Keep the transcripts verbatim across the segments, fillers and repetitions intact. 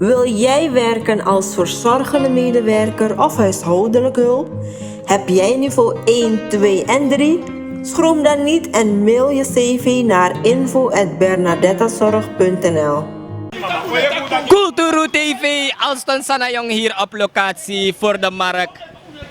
Wil jij werken als verzorgende medewerker of huishoudelijk hulp? Heb jij niveau één, twee en drie? Schroom dan niet en mail je cv naar info at bernadettazorg punt nl. Kulturu T V, Alston Sanayong hier op locatie voor de markt.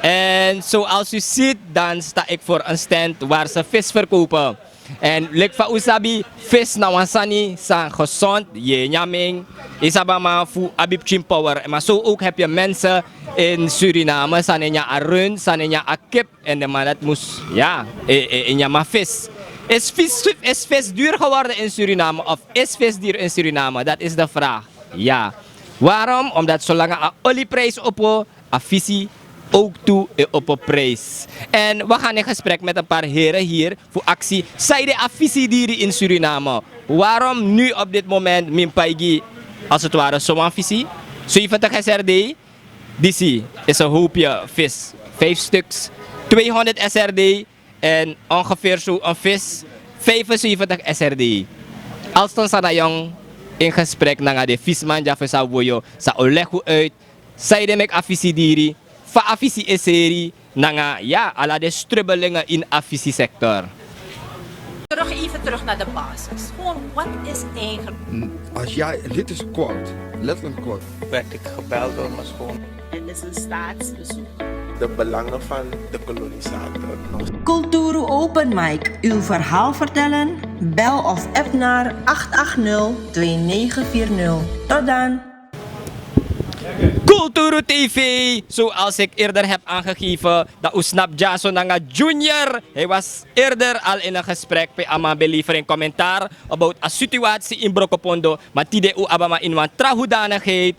En zoals u ziet, dan sta ik voor een stand waar ze vis verkopen. En lik fa un sabi, vis na wan sani san gezond, ye nyamin. Yu sabi a man fu abi pikin power. Maar zo ook heb je mensen in Suriname, san e nyan a run, san e nyan a kip. En de man dat mus, ya, e, e, e nyan a vis. Is vis, is vis duur geworden in Suriname of is vis duur in Suriname? Dat is de vraag. Ja. Waarom? Omdat zolang a olieprijs opo, a visi ook tu e opo prijs. En we gaan in gesprek met een paar heren hier voor actie. Zij de a visi diri in Suriname. Waarom nu op dit moment min paigi als het ware zo'n visi? Zeventig S R D, disi is een hoopje vis. Vijf stuks, tweehonderd S R D en ongeveer zo een vis, vijfenzeventig S R D. Alston Sanayong in gesprek nanga de visman Jaffe Sawoyo, sa o leg u uit. Zij de mek a visi diri, fa a visi eseri, nanga, ja, ala de strubbelingen in a visi sector. Terug, even terug naar de basis. Gewoon, wat is eigenlijk... Als jij, dit is quote, letterlijk quote. Werd ik gebeld door mijn schoon. Het is een staatsbezoek. De belangen van de kolonisator nog. Kulturu Open Mic, uw verhaal vertellen? Bel of app naar acht acht nul twee negen vier nul. Tot dan! Kulturu T V, zoals ik eerder heb aangegeven, dat u snapt Jaso nanga Junior. Hij was eerder al in een gesprek bij Aman Believer in commentaar about a situatie in Brokopondo. Maar tide u abama in wan tra hoedanigheid.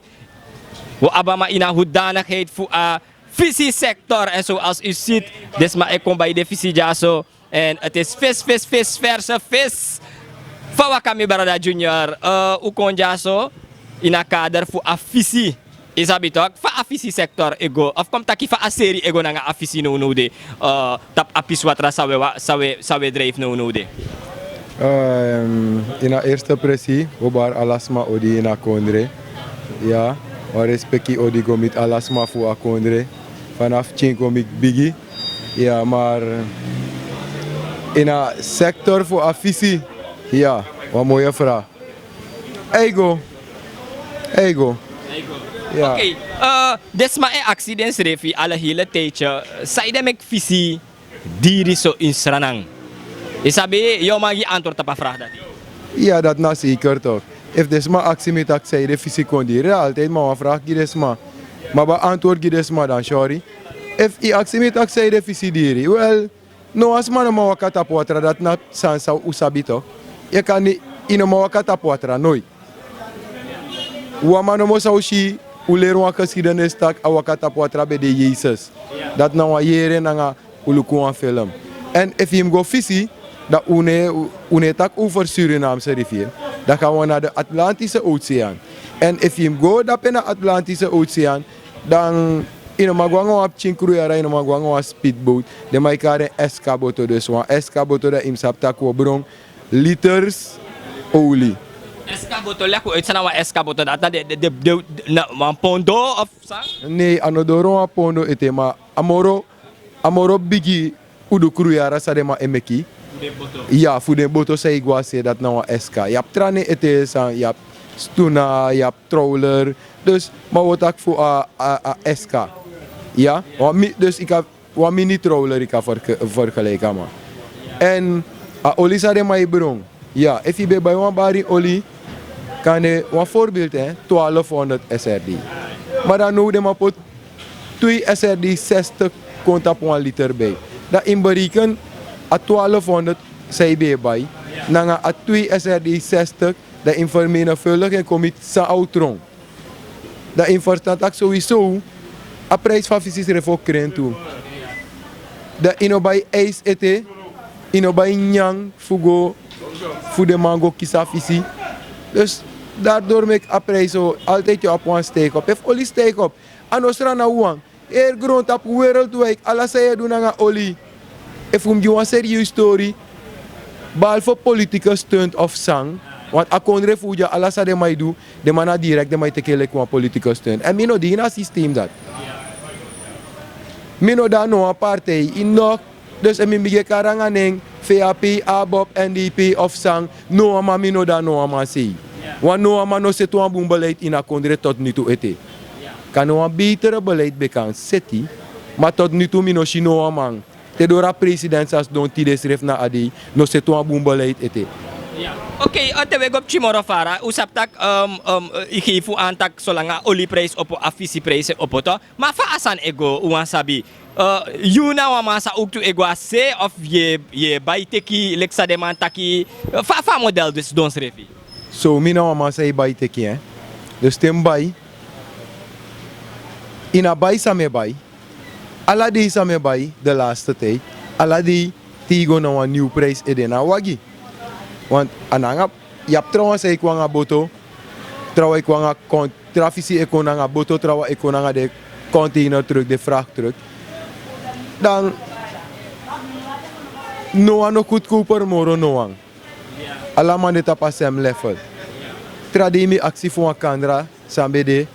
We abama in a hoedanigheid voor a visi sector. En zoals u ziet, desma ik kom bij de visi Jaso. En het is vis, vis, vis, verse vis. Fa waka mi brada Junior, eh, u kon dyaso in a kader fu a visi. Yu sabi toch, fa a visi sector e go. Of kon mi taki fa a seri e go nanga a visi nownow de. Eh, tapu a pisi watra san we wa-, san we, san we drijf nownow de. Ehm, in a eerste presi, we bari ala sma odi in a kondre. Ya, wan respeki odi go miti ala sma fu a kondre. Vanaf pikin go miti bigi. Ya, maar in a sector fu a visi, ya, wan mooie vraag. Eigo. Eigo. Ya. Oké, eh, den sma e aksi densrefi ala hele tijdje, eh, san ede meki visi diri so in Sranan. Yu sabi, yu o man gi antwoord tapu a vraag dati. Ya, dati na zeker toch. Efu den sma aksi mi taki san ede visi kon diri, dan altijd mi o man wan vraag gi den sma. Mi abi a antwoord gi den sma dan, sorry. Efu yu aksi mi taki san ede visi diri, wel, no wan sma no man waka tapu watra, dati na sani san un sabi toch. Yu kan ni, yu no man waka tapu watra, nooit. Wan man nomo san un si, un leri wan geschiedenis taki a waka tapu watra ben de Yesus. Dati na wan yere nanga un luku wan film. En efu yu mus go visi, dan un no e, un no e taki over Surinaamse rivier. Dan gaan we naar de Atlantische Oceaan. En efu yu mus go dape na Atlantische Oceaan, dan yu no man go nanga wan pikin kruyara, yu no man go nanga wan speedboat. Den man e kari en S K boto, dus wan S K boto, dan yu mus sabi taki wi o bron liters olie. S K boto, leg uit san na wan S K boto, dati na de, de, de, de, na wan pondo of san? Nee, a no doro wan pondo ete, ma a moro, a moro bigi udu kruyara san den man e meki. Fu den boto. Ya, fu den boto san e go na se, dati na wan S K. Yu abi tra nen ete san, yu abi stuna, yu abi trawler. Dus, ma wi o taki fu a, a, a S K. Ya, wan mi-, dus yu kan wan mini trawler yu kan verge-, vergelijken, man. En a olie san den man e bron. Ya, efu yu ben bai wan bari olie, kande wan voorbeeld, hè, twaalfhonderd S R D. Ma dan now den man poti twee S R D zestig kon tapu wan liter bij. Dan yu mus bereken a twaalfhonderd san yu ben e bai, nanga a twee S R D zestig, dan yu mus vermenigvuldig en kon miti san a o tron. Dan yu mus ferstan taki sowieso a prijs fu a visi srefi o kren tu. Dan yu no bai ijs ete, yu no bai nyan fu go, fu den man go kisi a visi. Dus daardoor meki a prijs o altijd o abi wan stijging op. Efu olie stijging op, a no Sranan wawan. Heri grontapu, wereldwijd, ala san yu e du nanga olie. Efu un mus gi wan serieus tori, behalve politieke stunt of san, Want a kondre fu un dya, ala san den man e du, den man na direkt den man e teki en leki wan political stunt. Èn mi no de ini a systeem dati. Mi no de na no wan partij ini no. Dus efu mi bigin e kari nanga nen, vap, abob, ndp of san, no wan man, mi no de na no wan man sei. Wan no wan man no seti wan bun beleid ini a kondre tot nu tu ete. Kan no wan betere beleid ben kan seti. Ma tot nu tu mi no si no wan man, te doro a president san sidon tide srefi na a dei, no seti wan bun beleid ete. Okei, te wi e go pikin moro fara, un sabi tak' yu gefi un an tak' solanga a oliprijs opo, a fisiprijs e opo to. Ma fa a sani e go, un wani sabi. Yu na wan man san owktu e go a se of yu e bai teki leki san den man taki? Fa a model de sidon srefi? So mi na wan man san e bai teki en. Dus te mi bai, ini a bai san mi e bai, ala dei san mi e bai de laste tijd, ala dei te yu go na wan nyun prijs e de na a wagi. Want a nanga, yu abi trawan san e kon nanga boto, trawan e kon nanga kon, tra fisi e kon nanga boto, trawan e kon nanga den container truck, den vracht truck. Dan no wan no goedkoper moro no wan. Ala man de tapu a sem level. Tra dei mi aksi fu wan kandra san ben de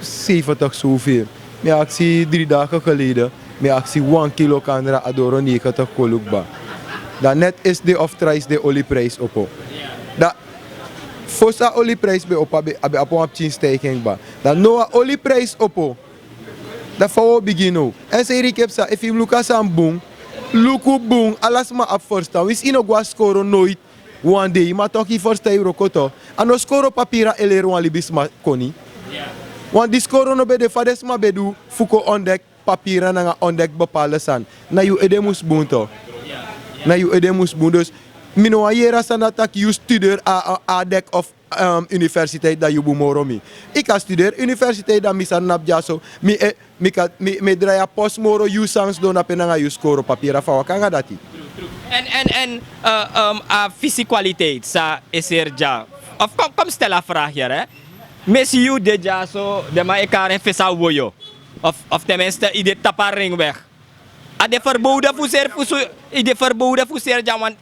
zeventig zoveel. Mi aksi drie dagen geleden, mi aksi wan kilo kandra a doro negentig kolu kba. Dan net esi de of trijs de oliprijs opo. Dan fosi a oliprijs ben opo, a ben abi wan pikin stijging kba. Dan now a oliprijs opo. Dan fa wi o bigin now? Èn sei riki e psa, efu yu mus luku a sani bun, luku bun, ala sma abi ferstan. Winsi yu no go na skoro noiti wan dei, ma toki yu ferstan yu wroko to. A no skoro papira e leri wan libisma koni. Want di skoro no ben de, fa den sma ben du fu kon ontdek papira nanga ontdek bepaalde sani? Na yu ede mus bun to. Na yu ede mus bun. Dus mi no wani yere a sani dati tak' yu studeri a, a, a dek of universiteit, dan yu bun moro mi. Yu kan studeri universiteit, dan mi sani no abi dyaso. Mi e, mi kan, mi, mi e drai a post moro yu san sidon na pe nanga yu skoro papira, fa waka nanga dati. Èn, èn, èn a fisi kwaliteit san e seri dya. Of kom, kom stel a vraag hier, hè. Mi e si yu de dyaso, den man e kari en fesi a woyo. Of, of ten minste, yu de tapu a ringweg. A de verboden fu seri fu su, yu de verboden fu seri dya, want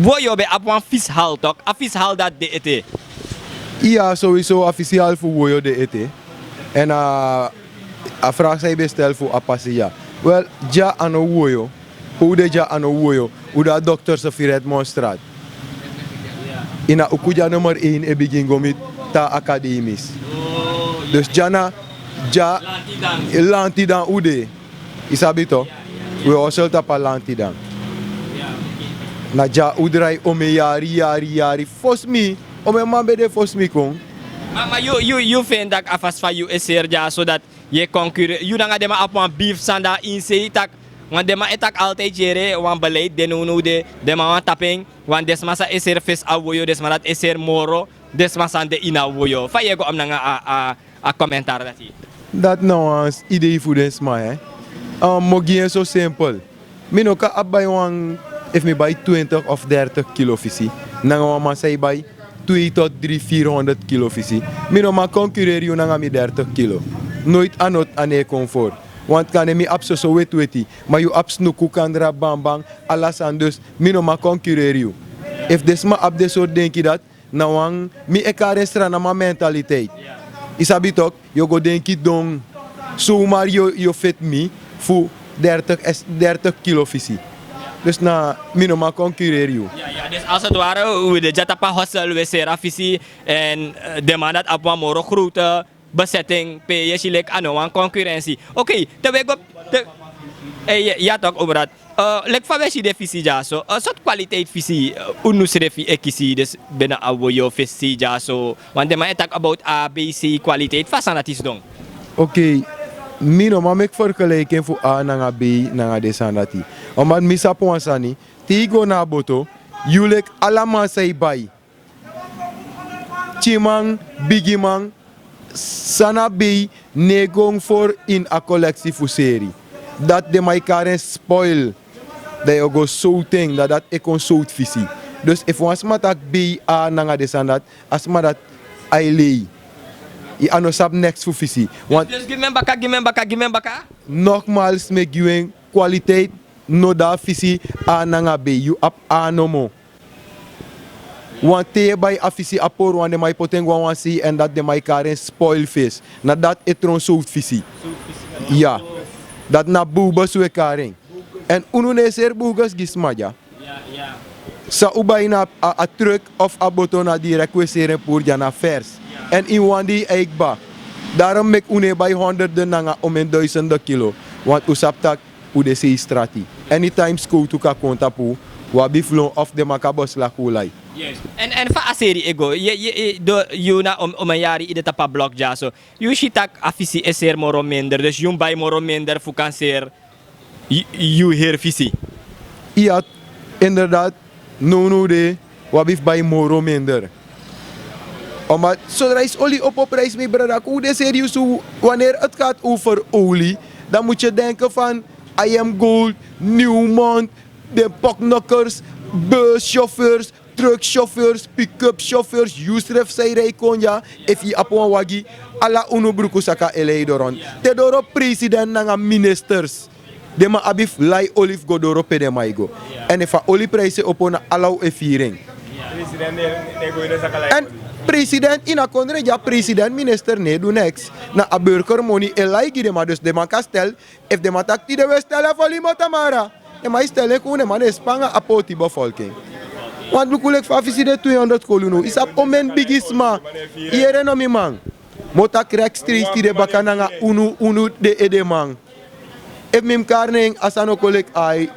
woyo ben abi wan fisi hal tok. A fisi hal dati de ete. Iya, sowieso a fisi hal fu woyo de ete. Èn a, a vraag san yu ben stel fu a pasi dya. Wel, dya a no woyo. Pe un de dya a no woyo. Un de a Dokter Sefirèt Monstrat. Ini a uku dya nummer één e bigin go miti a akademis. Dus dya na, dya lanti dan un de. Yu sabi to? Wi e hosel tapu a lanti dan. Na dya un drai omeni yari, yari, yari. Fosi mi, omeni man ben de fosi mi kon. Ma, ma yu, yu, yu feni tak' a fasi fa yu e seri dya so dati yu e konkure, yu nanga den man abi wan bifu sani de a ini sei tak', want den man e taki altijd yere wan beleid de nownow de, den man wani tapu en, want den sma san e seri fesi a woyo, den sma dati e seri moro den sma san de ini a woyo. Fa yu e go om nanga a, a, a commentaar dati? Dati na wan idee fu den sma, hè. Mi o gi en so simpel. Mi no kan abi bai wan, efu mi bai twintig of dertig kilo fisi nanga wan man san e bai twee tot drie, vierhonderd kilo fisi. Mi no man konkureri yu nanga mi dertig kilo. Noiti a no e kon fu. Want kande mi abi soso wetiweti, ma yu abi snuku, kandra, banban, ala sani. Dus mi no man konkureri yu. Efu den sma abi den sortu denki dati, na wan, mi e kari en Srananman mentaliteit. Yu sabi tok, yu o go denki don, somar yu o, yu o feti mi fu dertig, dertig kilo fisi. Dus na, mi no man konkureri yu. Ya, ya, dus als het ware, wi de dya tapu a hosel, wi e seri a fisi, èn den man dati abi wan moro grote bezetting, pe yu e si leki a no wan konkurensi. Okei, te wi e go, te, ya tok, Obrat. Leki fa wi e si den fisi dyaso, sortu kwaliteit fisi unu srefi e kisi, dus binnen a woyo fisi dyaso, want den man e taki about A B C kwaliteit, fa a sani dati sidon? Okei, mi no man meki vergelijking fu A nanga B nanga den sani dati. Omdat mi sabi wan sani, te yu go na a boto, yu leki ala man san e bai. Pikinman, bigiman, san na bei no e go fu ini a koleksi fu seri. Dati den man e kari en spoil. Dan yu o go sowtu en, dan dati e kon sowtu fisi. Dus efu wan sma taki bei A nanga den sani dati, a sma dati a e lei. A no sabi neks fu fisi. Want dus gi mi en baka, gi mi en baka, gi mi en baka. Nogmaals, mi e gi wi en, kwaliteit no de a fisi A nanga B. Yu abi A nomo. Wan te yu e bai a fisi a pori wan, den man e poti en go na wan sei, èn dati den man e kari en spoil fesi. Na dati e tron sowtu fisi. Ya. Dati na bubes un e kari en. Èn unu no e seri bubes gi sma dya. San un bai na a, a truck of a boto, na direct un e seri en puru dya, na vers. Èn ini wan dei e kba. Daarom meki un no e bai honderden nanga omeni duisenden kilo. Want un sabi taki un de sei strati. Anytime skowtu kan kon tapu un, un abi fu lon of den man kan beslagtu un lai. Èn, èn fa a seri e go? Yu, yu, yu, do, yu na om-, omeni yari yu de tapu a blok dyaso. Yu si taki a fisi e seri moro minder, dus yu mus bai moro minder fu kan seri yu, yu heri fisi. Ya, inderdaad, nownow de, un abi fu bai moro minder. Omdat zodra yu si oli opo prijs, mi brada, kon un de serieus, wanneer het gaat over olie, dan moet je denken van I M Gold, Newmont, den poknokkers, buschauffeurs, truckchauffeurs, pick-up chauffeurs, yusref san e rij kon dya, efu yu abi wan wagi, ala unu bruku saka e lei doro. Te doro president nanga ministers. Den man abi fu lai oli fu go doro pe den man e go. Èn efu a oli prijs e opo, na ala un e firi en. Èn president ini a kondre dya, president, minister no e du neks. Na a burgermoni e lai gi den man, dus den man kan stel. Efu den man taki tide un e stel en fu oli, ma tamara den man e stel en kon, den man no e span nanga a poti bevolking. Want luku leki fa a fisi de, tweehonderd kolu now. Yu sabi omeni bigisma. Yere no, mi man. Mi o taki rechtstreeks tide baka nanga unu, unu den edeman. Efu mi mus kari nen, a sani no kon leki ai,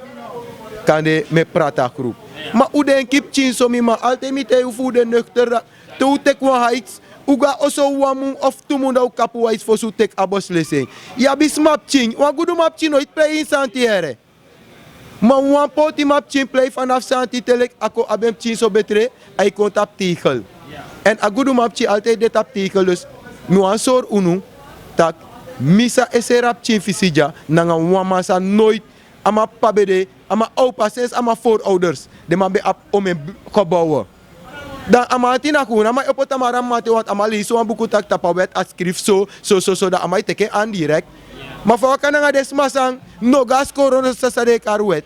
kande mi e prati a grupu. Ma un denki pikin so, mi man, altijd mi taigi un fu un de nuchter. Te un teki wan hikes, un go na oso wan mun of tu mun, dan un kapu wan hikes fosi un teki a beslissing. Yu abi sma pikin, wan guduman pikin noiti plei ini santi, yere. Ma wan potiman pikin plei fanafu santi te leki a kon abi en pikin so betre, a e kon tapu tegel. Èn a guduman pikin altijd de tapu tegel, dus mi wani sori unu taki mi sa e seri a pikin fisi dya nanga wan man san noiti, a man p'pa ben de, a man owpa, sensi a man voorouders, den man ben abi omeni b-, gebouwen. Dan a man ati na kunu, a man e opo tamara mamanten, want a man leisi wan buku taki tapu a wet a skrifi so, so, so, so, dan a man e teki en an direct. Ma fa waka nanga den sma san no go na skoro, no sabi san den e kari wet.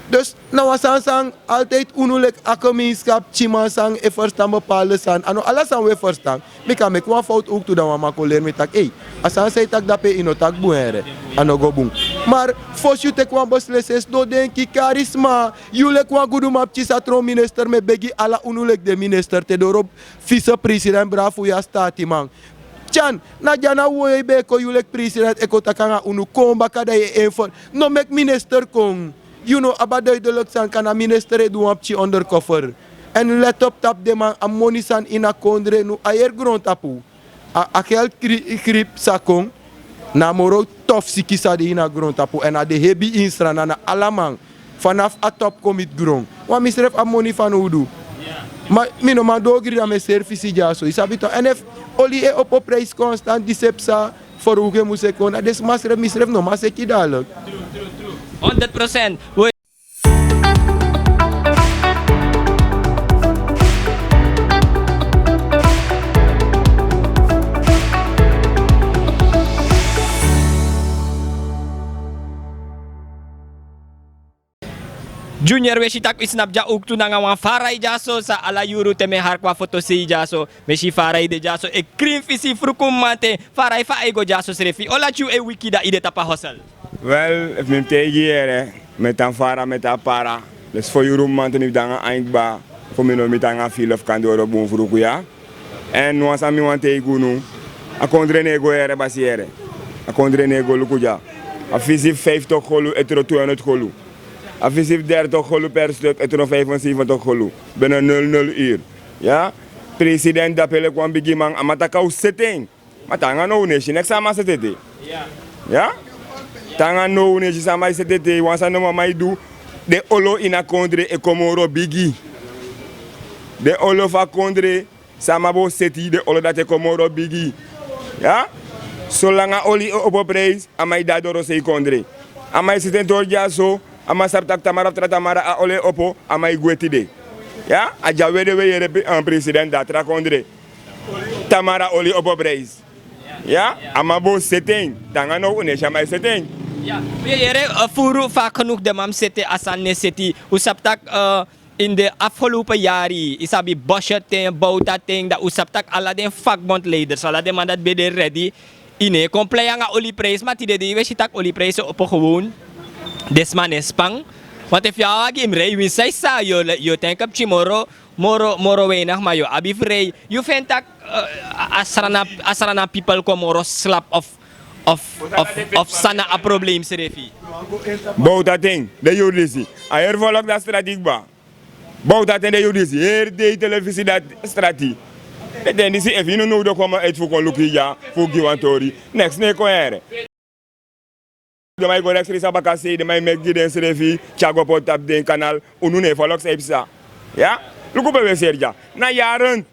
Dus na wan sani san altijd unu leki a gemeenschap, pikinman san e ferstan bepaalde sani. A no ala sani un e ferstan. Mi kan meki wan fowtu owktu, dan wan man kon leri mi taki, ei, a sani san yu taki dape, yu no taki bun, yere. A no go bun. Maar fosi yu teki wan beslissing, sidon denki, kari sma. Yu leki wan guduman pikin sa tron minister, mi e begi ala unu leki den minister te doro vicepresident, brada fu yu, a statiman. Tyan, na dya na woyo yu ben e kon, yu leki president e kon taki nanga unu, kon baka dan yu e enfer. No meki minister kon. Yu no abi a duidelijk sani, kan na minister e du wan pikin undercover. Èn let op tapu den man, a moni san ini a kondre, now a yere grontapu. A, a geld kri-, griep sa kon, na a moro tof siki san de ini a grontapu, èn a de hebi ini Sranan, na ala man, fanafu a top kon miti gron. Want misrefi abi moni fanowdu. Ma mi no man dogri dan mi e seri fisi dyaso, yu sabi tok. Èn efu oli e opo prijs constant, disi e psa, ferwuku e mu seki, dan den sma srefi, misrefi no man seki dadilik. Honderd procent. Junior, wi e si tak' wi snapu dya owktu nanga wan fara yu dyaso, san ala yuru te mi e harki wan foto sei dyaso, mi e si fara yu de dyaso, e krin fisi, fruku mamanten. Fara yu, fa ai go dyaso srefi? Ala tyu e wiki dan yu de tapu a hosel. Wel, efu mi mus taigi yu, yere, mi e tan fara, mi e tan para. Lesi fo yuru mamanten mi fu de nanga ain kba, fu mi no miti nanga fili of kande oro bun fruku ya. Èn wan sani mi wani taigi unu. A kondre no e go, yere, basi, yere. A kondre no e go, luku dya. A fisi fu vijftig golu e tron tweehonderd golu. A fisi fu dertig golu per stuk e tron vijfenzeventig golu. Binnen nul nul uur. Ya? President dape leki wan bigiman, a man taki a o seti en. Ma te nanga now un no e si neks san a man seti ete. Ya? Te nanga now un no e si san a man seti ete. Wan sani nomo a man e du. Den olo ini a kondre e kon moro bigi. Den olo fu a kondre, san a man bo seti, den olo dati e kon moro bigi. Ya? Solanga oli e opo prijs, a man e de na dorosei kondre. A man e seti en tori dyaso, a man sabi tak' tamara fu tra tamara a oli e opo, a man e gwe tide. Ya? A dya we de, we yere pe-, eh, president de na tra kondre. Tamara oli opo prijs. Ya? A man bo seti en. Te nanga now un no e si a man seti en. Ya. Wi e yere, eh, furu fa knuku den man mus seti, a sani no e seti. Un sabi tak', eh, In de afgelopen yari, yu sabi, bosheting, bouta ting, dan un sabi tak' ala den vakbondleiders, ala den man dati ben de ready. Yu no e kon plei nanga olieprys, ma tide dei wi e si tak' olieprys e opo gewoon. Den sma no e span. Want efu yu abi wagi, yu mus rei, winsi san yu sa, yu o, yu o ten keer pikin moro, moro, moro weinig, ma yu o abi fu rei. Yu feni tak' a, a Sranan, a Sranan people kon moro slap of, of, of, of san na a problem srefi? Bouta ting, den yuru disi. A heri folok dati strati kba. Bouta ting, den yuru disi. Heri dei telefisi dati strati. Den ten disi, efu yu no now de kon man eti fu kon luku yu dya fu gi wan tori, neks no e kon yere. Den man e go reksreeks a bakasei, den man e meki gi densrefi, tyari go poti tapu den kanal. Unu no e folok san e psa. Ya? Luku pe wi e seri dya. Na yaren.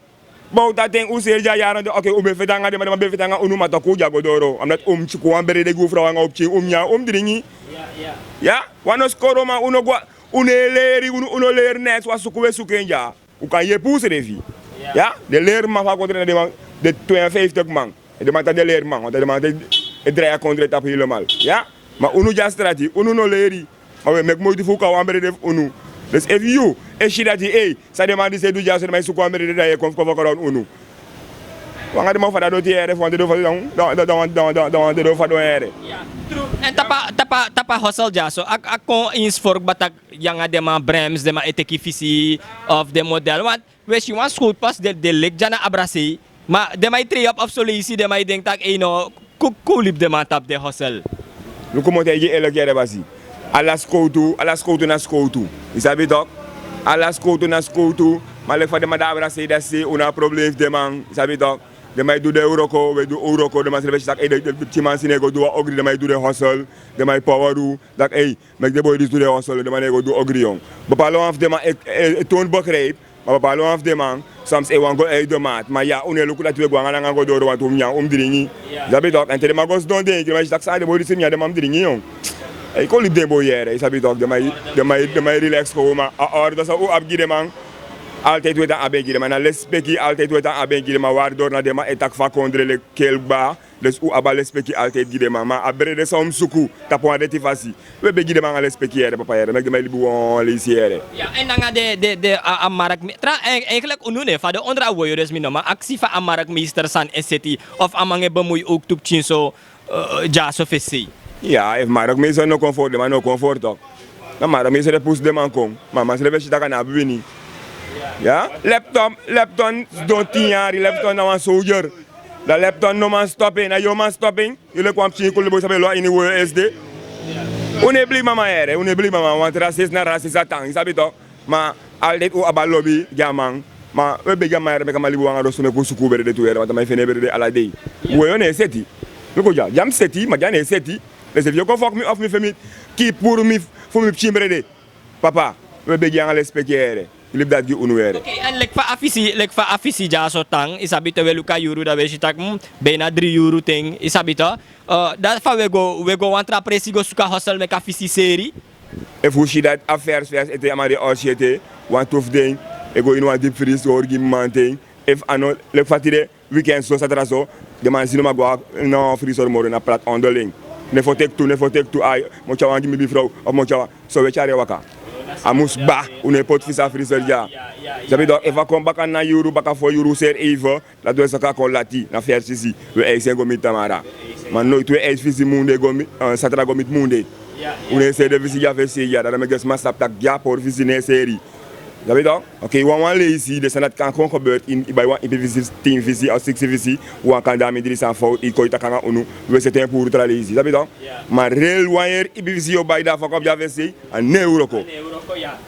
Bouta ting un seri dya yaren, oké, un ben feti nanga den man, den man ben feti nanga unu, ma toku un dya go doro. Omdat un mus suku wan brede gi un frow nanga un pikin, un mus nyan, un mus dringi. Ya, wan no skoro man, un no go, un no e leri, un no, un no leri neks, wan suku wi e suku en dya. Un kan yepi unsrefi. Ya, den leri man fu a kondre na den man, den tweeënvijftig man. Den man tan den leri man, want den man tan e drai a kondre tapu helemaal. Ya, ma unu dya strati, unu no leri. Ma wi e meki moiti fu un kon a wan brede fu unu. Dus efu yu e si dati, ei, san den man disi e du dya so, den man e suku wan brede, dan yu e kon fu kon fokoro unu. Wan nanga den man fu a dati doti yere, fu wan dede fu a dati, dan, dan, dan, dan, dan, dan wan dede fu a dati yere. Ya, tru. Èn tapu a, tapu a, tapu a hostel dya so, a, a kon ini sfori kba tak' yu nanga den man brems, den man e teki fisi, of den model. Want wi e si wan skowtu pas den, den leki dya na Abrasei. Ma den man e trei op, of soleisi den man e denki tak' ei no, kon, kon libi den man tapu den hostel. Luku, mi o taigi yu eerlijk yere basi. Ala skowtu, ala skowtu na skowtu. Yu sabi tok? Ala skowtu na skowtu. Ma leki fa den man de Abrasei dati, un no abi problem fu den man. Yu sabi tok? Den man e du den wroko, wi e du wroko. Den man srefi e si tak' ei, den, den, den pikin man disi no e go du wan ogri, den man e du den hostel. Den man e power unu tak' ei, meki den boi disi du den hostel, den man no e go du ogri yon. Bepaalde wan fu den man e, e, e toon begrijp. Ma bepaalde wan fu den man, soms e wani go uit de maat. Ma ya, un no e luku dati, wi e go nanga den nanga go doro, want un mus nyan, un mus dringi. Ya. Yu sabi tok? Èn te den man go sidon denki, den man e si tak' san den boi disi mus nyan, den man mus dringi yon. Ei, kon libi den boi yere, yu sabi tok? Den man e, den man e, den man e relax kon, ma a orde san un abi gi den man, altijd wi e tan abi en gi den man. Na lespeki altijd wi e tan abi en gi den man, waardoor na den man e taki fu a kondre leki kelkba. Dus un abi a lespeki altijd gi den man. Ma a brede san un mus suku tapu wan deti fasi, wi e begi den man nanga lespeki yere, papa yere, meki den man e libi wan leisi yere. Ya, èn nanga den, den, den, a, a mark, tra, en, eigenlijk unu no e fadon ondro a woyo, dus mi no man aksi fa a markmeester sani e seti, of a man e bemui ook tu pikin so, eh, dyaso fesi sei. Ya, efu markmeester no kon foro, den man no kon foro tok. Na markmeester e pusu den man kon. Ma a man srefi e si tak' a no abi wini. Ya, Lepton, Lepton sidon tin yari, Lepton na wan soldier. Dan Lepton no man stop en, na yu o man stop en. Yu leki wan pikin kuluboi san ben lon a ini woyo esde. Un no e blei mama yere, un no e blei mama, want rasis na rasis a tan, yu sabi tok? Ma altijd un abi a lobi gi a man. Ma wi e begi a man yere, meki a man libi wan nanga rostu, meki un suku brede tu yere, want a man e feni brede ala dei. Woyo no e seti. Luku dya, dya mus seti, ma dya no e seti. Dus efu yu o kon foki mi of mi feni mi, kiri puru mi fu mi pikin brede. Papa, wi e begi nanga lespeki yere. Yu libi dati gi unu yere. Oké, èn leki fa a fisi, leki fa a fisi dyaso tan, yu sabi tok, wi e luku a yuru, dan wi e si tak', mm, bijna dri yuru ten, yu sabi tok. Eh, dan fa wi e go, wi e go wan tra presi go suku a hostel meki a fisi seri. Efu un si dati a vers, vers ete, a man de orsi ete, wantu fu den e go ini wan deep freeze go hori gi mamanten. Efu a no, leki fa tide, weekend so, satra so, den man si no man go na wan freezer moro, na plat onderling. Nefo teki tu, nefo teki tu, ai, mi o tyari wan gi mi bifrow, of mi o tyari wan, so wi e tyari en waka. A mus kba, un no e poti fisi a freezer dya. Sabi tok, efu a kon baka na yuru, baka fo yuru seri even, dati wi e saka a kon lati, na fesi fisi, wi e eisi en go miti tamara. Ma noiti wi e eisi fisi munde go mi, eh, satra go miti munde. Un no e seri den fisi dya fesi dya, dati meki den sma sabi tak' dya pori fisi no e seri. Sabi tok? Oké, wan wan leisi, den sani dati kan kon gebeur, yu bai wan ipi fisi, tin fisi, of siksi fisi, wan kan de a mindri san fowtu, yu kon yu taki nanga unu, wi e seti en puru tra leisi, sabi tok? Ma real wan heri ipi fisi yu o bai, dan a fokop dya fesi, a no e wroko.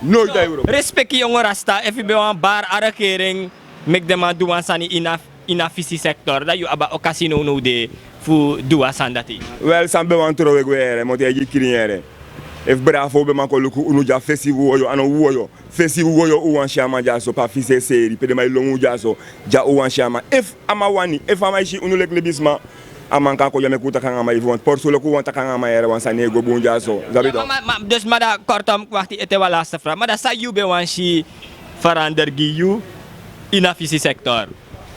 Noiti a e wroko. Respeki yongo rasta, efu yu ben wani bari a regering, meki den man du wan sani ini a, ini a fisi sektor, dan yu abi a okasi nownow de fu du wan sani dati. Wel, san mi ben wani trowe gwe yere, mi o taigi yu krin yere. Efu Bravo ben man kon luku unu dya fesi woyo, a no woyo. Fesi woyo un wani si a man dyaso, pe a fisi e seri, pe den man e lon un dyaso, dya un wani si a man. Efu a man wani, efu a man e si unu leki libisma, a man kan kon dya meki un taki nanga a man, efu wan porso leki un wani taki nanga a man yere, wan sani e go bun dyaso. Sabi tok? Ma, ma, dus ma dan, kortom, wakti, ete wan laatste vraag. Ma dan san yu ben wani si verander gi yu ini a fisi sektor?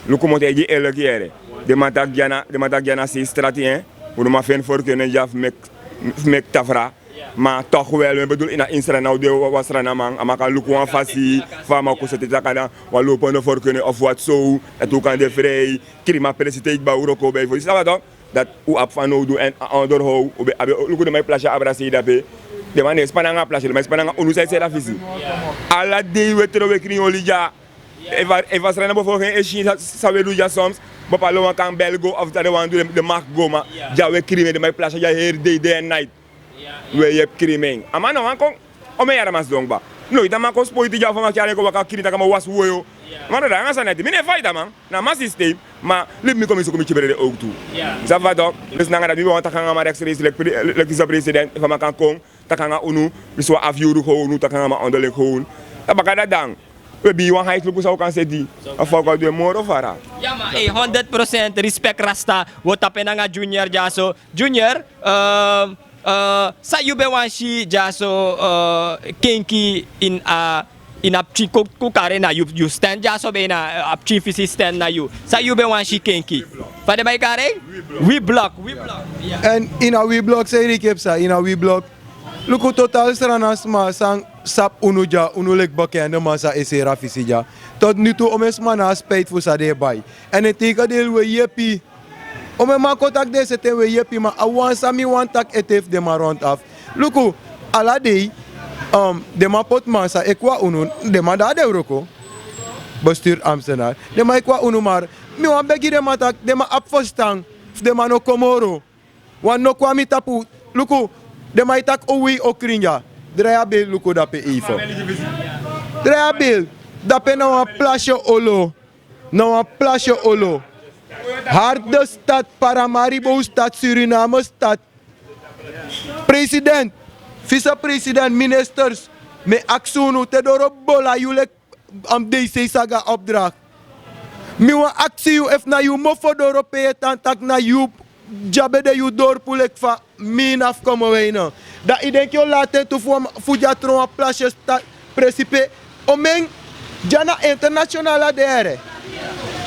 Luku, mi o taigi yu eerlijk yere. Den man taki dya na, den man taki dya na sei strati, en. Un no man feni voorkeur dya fu meki, fu meki tafra. Ma toch wel mi bedul ini a insrana o de wan sranaman a man kan luku wan fasi fa a man kon seti taki na wan lopende forkene of wat so dati un kan de frei. Krimi a presi te yu kba wroko ben yu fu yu sabi a tok. Dati un abi fanowdu èn a onderhow un ben abi luku den man e plasi a abra sei dape. Den man no e span nanga a plasi den man e span nanga unu san e seri a fisi. Ala dei un e trowe krin oli dya. Efu a srana befo gen e si san un e du dya soms. Bepali wan kan bel go of san den wani du den maki go ma dya un e krimi den man e plasi dya heri dei dei èn nait. Un e yepi krin mi en a man no wani kon. Omen yari a man sidon kba. Noiti a man kon spoiti dya fu a man tyari en kon waka krin taki a man wasi woyo. Ma dati nanga sani ati mi no e faiti a man. Na a man sistem. Ma libi mi kon mi suku mi kibri den owktu. Sabi fa tok? Lesi nanga dati mi ben wani taki nanga a man reksresi leki visepresident efu a man kan kon taki nanga unu. Mi si wan afu yuru kownu taki nanga a man onderling kownu. A baka dati dan un e bi yu wan haiti luku san un kan seti. A fa un kan du en moro fara. Ya ma honderd prosent respek rasta. Wi o tapu en nanga junior dyaso. Junior, san yu ben wani si dyaso? Kenki ini a pikin kukare na yu sten dyaso ben na a pikin fisi sten na yu. San yu ben wani si kenki? Fa den bai kari en? Wi blok wi blok. Èn ini a wi blok san yu diki e psa ini a wi blok. Luku total srana sma san sabi unu dya unu leki bekende man san e seri a fisi dya. Tot nitu omen sma na a spijti fu san den e bai. Èn en teikadeli un e yepi. Omen man kon taki den e seti en un e yepi ma a wan san mi wani taki ete fu den man rontu afu. Luku, ala dei den man poti man san e kon na unu. Den man de na den wroko. Besturu amstenar. Den man e kon na unu mari mi wani begi den man taki den man abi ferstan fu den man no kon moro. Wan no kon na mi tapu. Luku, den man e taki owei okrin dya. Drai a beli luku dape eifen. Drai a beli. Dape na wan plasi olo. Na wan plasi olo. Harde stad, paramaribo stad, suriname stad. President, visepresident, ministers, mi e aksi unu te doro bola yu leki deisei saga opdrakt. Mi wani aksi yu efu na yu mofo doro pe yu e tan taki na yu dya ben de yu dorpu leki fa mi na fu komoweine. Dan yu denki yu o lati en tu fu dya tron wan plasi e stati presi pe omen dya na international a de here.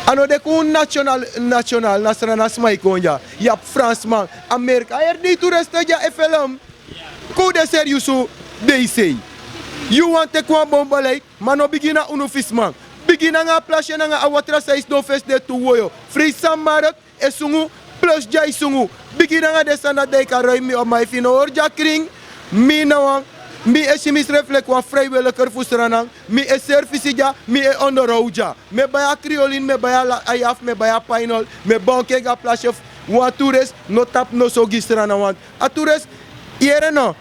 A no de kon national national na srana sma e kon dya. Yu abi fransman, amerika a heri dei tu reste dya e felem. Kon un de seriusu. Deisei yu wani teki wan bon beleid. Ma no bigin na unu fisiman. Bigin nanga a plasi en nanga a watra san e sidon fesi de tu woyo. Frei san mark e sungu. Plus dya e sungu. Bigin nanga den sani dati dan yu kan roi mi o ma efu yu no hori dya krin. Mi na wan mi e si misrefi leki wan freiwiliker fu sranan. Mi e serfisi dya. Mi e onderhow dya. Mi e bai a kriolin mi e bai a yafu mi e bai a painol. Mi e bonki en gi a plasi fu wan turist. No tapu noso gi srana wantu a turist. Yere no.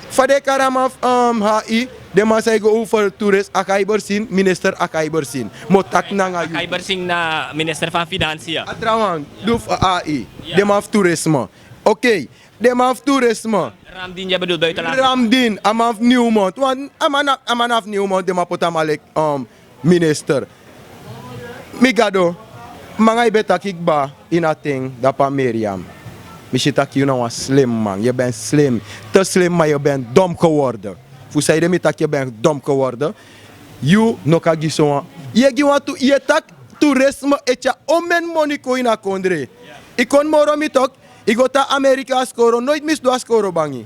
Fa den e kari a man fu hai. Den man san e go over turist akaibersin minister akaibersin. Mi o taki nanga yu. Akaibersin na minister fan finansi ya. A trawan du fu hai. Den man fu turisme. Okei. Den man fu turisme. Ramdin a man fu newmont. A man na fu newmont den man poti a man leki minister. Mi gado. Manga yu ben taki kba ini a ten dapu a meriam. Mi si tak' yu na wan slim man yu ben slim. Te slim ma yu ben dom geworde. Fu sanede mi tak' yu ben dom geworde. Yu no kan gi sowan. Yu e gi wantu yu e tak' turisme e tyari omen moni kon ini a kondre. Yu kon moro mi tok'. Yu go tan amerika a skoro noiti mi sidon a skoro bangi.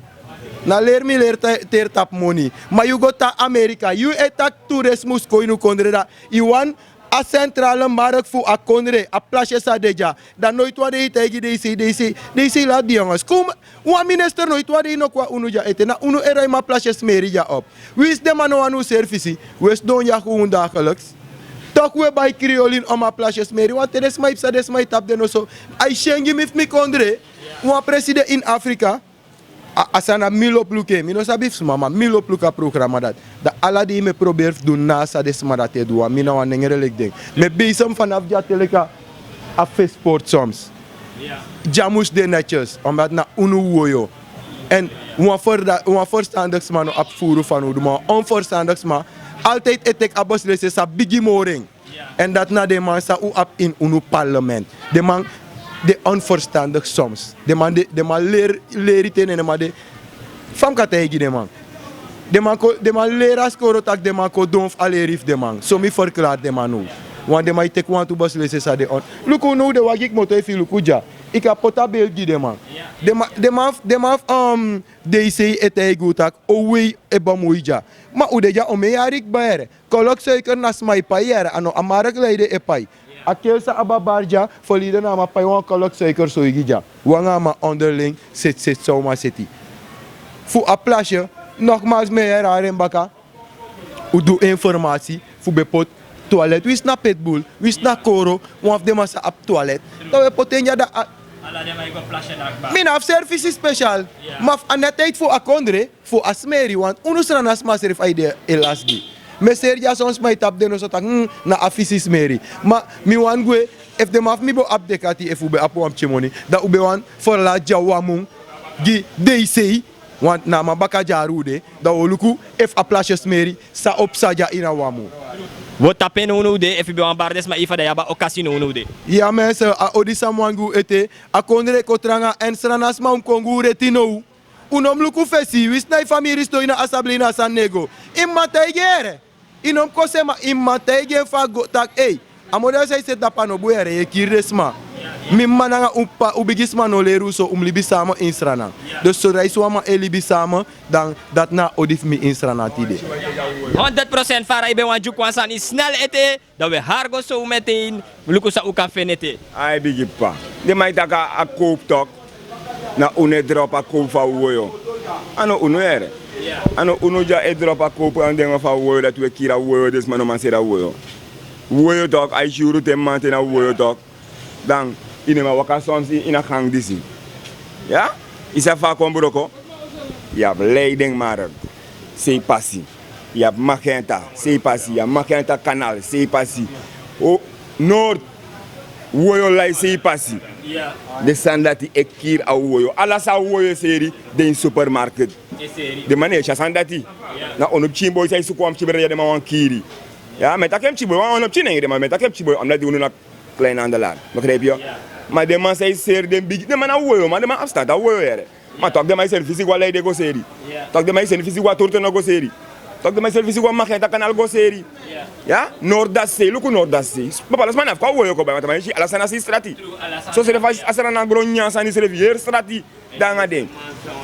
Na leri mi leri teri tapu moni. Ma yu go tan amerika yu e tak' turisme mus kon ini un kondre dati. Yu wani a sentrale mark fu a kondre a plasi e sa de dya. Dan noiti wan dei yu taigi deisei deisei deisei lati di yongo skun. Wan minister noiti wan dei no kon na unu dya ete na unu e roi mi a plasi e smeri dya op. Winsi den man no wani un serfisi. Un e sidon dya fu un dageliks. Toku un e bai kriolin o mi a plasi e smeri wanten den sma e psa den sma e tapu den noso. A e si en gi mi fu mi kondre. Wan presi de ini afrika. A sani na mi lobi luku en mi no sabi fu sma ma mi lobi luku a programa dati. Dan ala dei mi e proberi fu du na san den sma dati e du wan mi na wan nengre leki den. Mi e beisem fanafu dya te leki a fesi portu soms. Dya mus de netyes omdati na unu woyo. Èn wan ferstandik sma no abi furu fanowdu ma wan onferstandik sma. Altide e teki a beslesi e sa bigi moro en. Èn dati na den man san un abi ini unu parlement. Den man de onferstandik soms. Den man leri te nene man de. Fa mi kan taigi den man. Den man leri a skoro tak' den man kon don fu a leri fu den man so mi ferklari den man now. Wan den man e teki wantu beslesi san den on. Luku unu, den wagi kmoto, efu yu luku dya, yu kan poti a beeld gi den man. Den man, den man fu, den man fu, um, D C e taigi unu taki, o wei e bamui dya. Ma un de dya omen yari kba yere. Kolok suiker na sma e pai yere, a no a mark leide e pai. A kel san abi a bar dya, ferleden na a man pai wan kolok suiker so e gi dya. Un anga a man onderling seti seti san un man seti. Fu a plasje, nogmaals mi e herhaal en baka. Un du informasi fu ben poti toilet, winsi na pitbull, winsi na koro, wan fu den man sa abi toilet. Dan un e poti en dya, dan a... Mi no abi servisi special. Ma fu a netheid fu a kondre, fu a smeri, want unu Sranan sma srefi a ede e lasi gi. Mi e seri dya, son sma e tapu den noso taki, hmm, na a fisi smeri. Ma mi wani gwe, efu den man fu mi bo abi dekati, efu un ben abi wan pikin moni, dan un ben wani ferlati dya wan mun gi D C, want na a man baka dyari un de, dan un o luku efu a plasje smeri, san o psa dya ini a wan mun. Un o tapu en now now de, efu yu ben wani bari den sma, efu a de yu abi a okasi now now de. Ya mensen, a odi san mi wani gi un ete, a kondre kon tranga, èn Sranan sma un kon gi un reti now. Un no mus luku fesi, winsi na yu famiri sidon ini a asabli ini a sani nego. Yu mama taigi en yere. Yu no mus kose, ma yu mama taigi en fu a go taki, ei, a model san yu seti dapu a no bun yere, yu e kiri den sma. Mi mama nanga un p'pa, un bigisma no leri un so, un mus libi sama ini Sranan. Dus so dan yu si wan man e libi sama, dan dati na a odi fu mi ini Sranan tide. Honderd procent. Fara, yu ben wani dyuku wan sani snel ete, dan un e hari go so meteen luku san un kan feni ete. Ai, bigi p'pa. Den man e taki a kowpu tok. Na unu e drop a kowpu fu a wowoyo. A no unu yere. A no unu dya e drop a kowpu anga den wan fu a wowoyo, dati un e kiri a wowoyo, den sma no man seri a wowoyo. Wowoyo tok, a e si unu te mamanten na wowoyo tok. Dan yu no man waka soms ini a gang disi. Ya? Yu sabi fa a kon broko? Yu abi Leidingmarkt, sei pasi. Yu abi Magenta, sei pasi. Yu abi Magenta Kanal, sei pasi. O, Noord, wowoyo lai, sei pasi. Den sani dati e kiri a wowoyo. Ala san a wowoyo e seri, den ini supermarket. Den man no e si a sani dati. Na unu pikin boi san e suku wan pikin brada, den man wani kiri. Ya, mi e taki en pikin boi, wan unu pikin nengre, ma mi e taki en pikin boi, omdat unu na kleinhandelaar. Begrijp yu? Ma den man san e seri den bigi, den man na wowoyo, ma den man abi stan a wowoyo yere. Ma tok den man e seri fisi go a Leiden go seri. Tok den man e seri fisi go a Tortono go seri. Tok den man e seri fisi go a Magenta Kanal go seri. Ya? Noord, dati sei, luku Noord, dati sei. Papa, ala sma no abi kon a wowoyo kon bai, want a man e si ala sani a sei strati. So srefi a Sranan gron nyan sani srefi heri strati. Dan a den.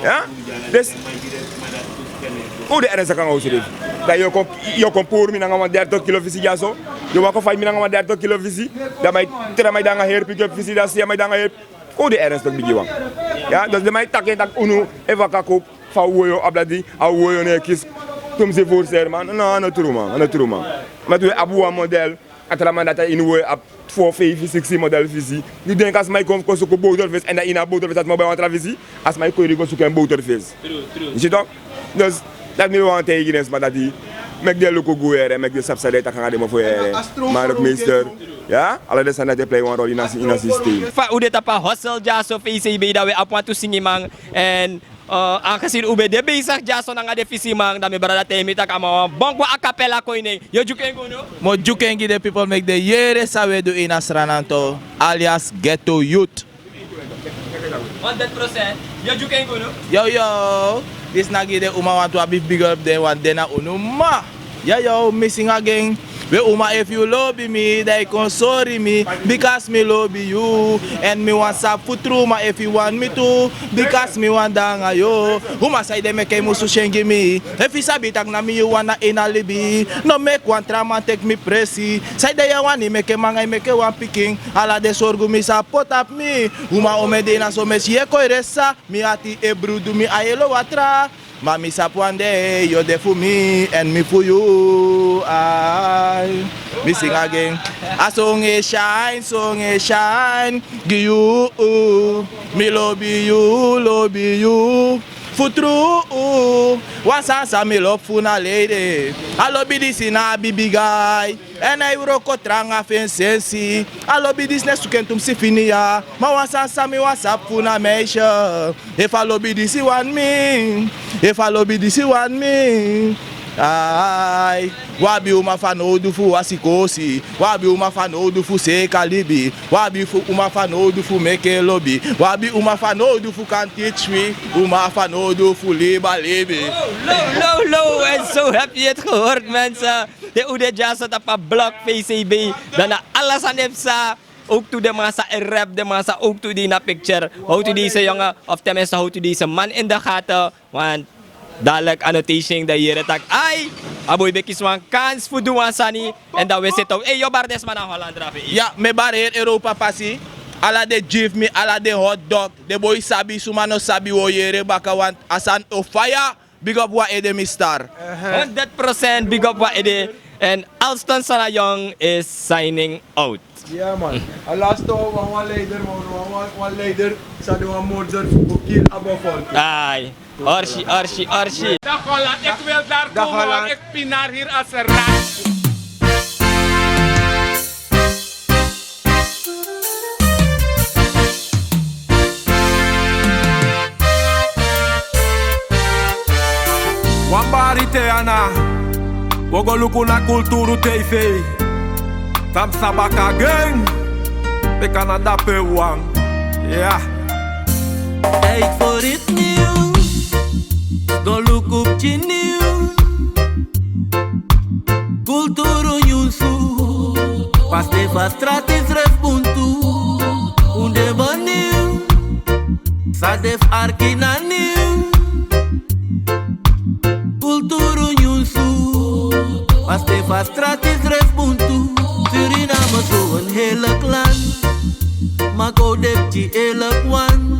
Ya? Dus, kon un de ernstig nanga unsrefi. Dan yu o kon, yu o kon puru mi nanga wan dertig kilo fisi dyaso. Yu o waka faya mi nanga wan dertig kilo fisi. Dan mi e tra mi e de nanga heri piki fisi, dan si mi e de nanga heri. Kon un de ernstig, bigi wan. Ya, dus den man e taki en taki unu e waka kowpu fu a wowoyo, omdat a wowoyo no e kisi tumsi voerster, man. No, a no tru, man. A no tru, man. Ma tu abi wan model. A tra man dati a ini wowoyo abi fo, feifi, siksi model fisi. Yu denki a sma e kon, kon suku boterfesi, èn dan ini a boterfesi a sma o bai wan tra fisi? A sma e kon yu go suku en boterfesi. Yu si tok? Dus dati mi wani taigi den sma dati, meki den luku gwe yere, meki den sabi san den e taki nanga den mofo yere. Marktmeester. Ya? Ala den sani dati e plei wan rol ini a si-, ini a systeem. Fa un de tapu a hostel dyaso, fesi bida, we abi wantu singiman, èn Eh, aangezien un ben de bezig dyaso nanga den fisiman, dan mi brada taigi mi taki a man wani bon go a capella kon ini en. Yu o dyuku en go no? Mi o dyuku en gi den people meki den yere san un e du ini a Sranan tu, alias ghetto youth. Honderd procent. Yu o dyuku en go no? Yo, yo. Disi na gi den uman wantu abi fu big up den, want den na unu mma. Yo, yo, mi singi again. We uman, efu yu lobi mi, dan yu kon sori mi, bikasi mi lobi yu. Èn mi wani sabi fu tru, uman, efu yu wani mi tu, bikasi mi wani de nanga yu. Uman, sanede meke yu musu syen gi mi? Efu yu sabi taki na mi yu wani na ini a libi, no meki wan tra man teki mi presi. Sanede yu e wani meke mi anga yu meke wan pikin? Ala den sorgu mi sa poti tapu mi. Uman, omeni dei na so mi e si yu e kon e resi, mi ati e brudu mi a yellow water. Ma mi sabi wan dei yu o de fu mi èn mi fu yu. Ai, mi singi again. A sun e shine, sun e shine gi yu. Mi lobi yu, lobi yu. Fu tru, wan sani san mi lobi fu na leide. A lobi disi na a bibi gai. Èn a e wroko tranga fu en sensi. A lobi disi no e suku en tumsi fini ya. Ma wan sani san mi wani sabi fu na meisje. Efu a lobi disi wani mi, efu a lobi disi wani mi. Ai, wi abi uman fanowdu fu wasi koosi. Wi abi uman fanowdu fu seeka libi. Wi abi fu, uman fanowdu fu meke lobi. Wi abi uman fanowdu fu kan teach wi. Uman fanowdu fu libi a libi. Lo, lo, lo, en zo heb je het gehoord, mensen. Te un de dyaso tapu a blok P C B, dan na ala sani e psa. Ook tu den man sa e rap, den man sa ook tu di na picture. Hou tu deze jongen, of tenminste hou tu deze man in de gaten. Want dadelijk annotation dan yere taki ai, a boi ben kisi wan kans fu du wan sani. En dan we sete. Ei, yo, bari den sma na Holland drape. Ya, mi e bari heri Europa pasi. Ala den gi fu mi, ala den hotdog. Den boi sabi, suma no sabi, wi o yere baka, want a sani o faya. Big up wan ede, mi star. Honderd procent big up wan ede. En Alston Sanayong is signing out. Ya man. A laste wan, wan leider, wan, wan, wan leider sa de wan murder fu go kill a bevolking. Ai. Orsi, orsi, orsi. Dag Holland, ik wil daar komen, want ik pinar hier als een rat. Wan bari te ana, wi o go luku na Kulturu T V. Tamsa baka gen, pe Canada pe wan. Ya. Tijd voor iets nieuws. Don luku pikin nieuws. Kulturu nyunsu. Paste fa strati srefi buntu. Un de bun nieuws. San de fu arki na nieuws. Kulturu nyunsu. Paste fa strati srefi buntu. Suriname so een heerlijk land. Ma kon de pikin eerlijk wan.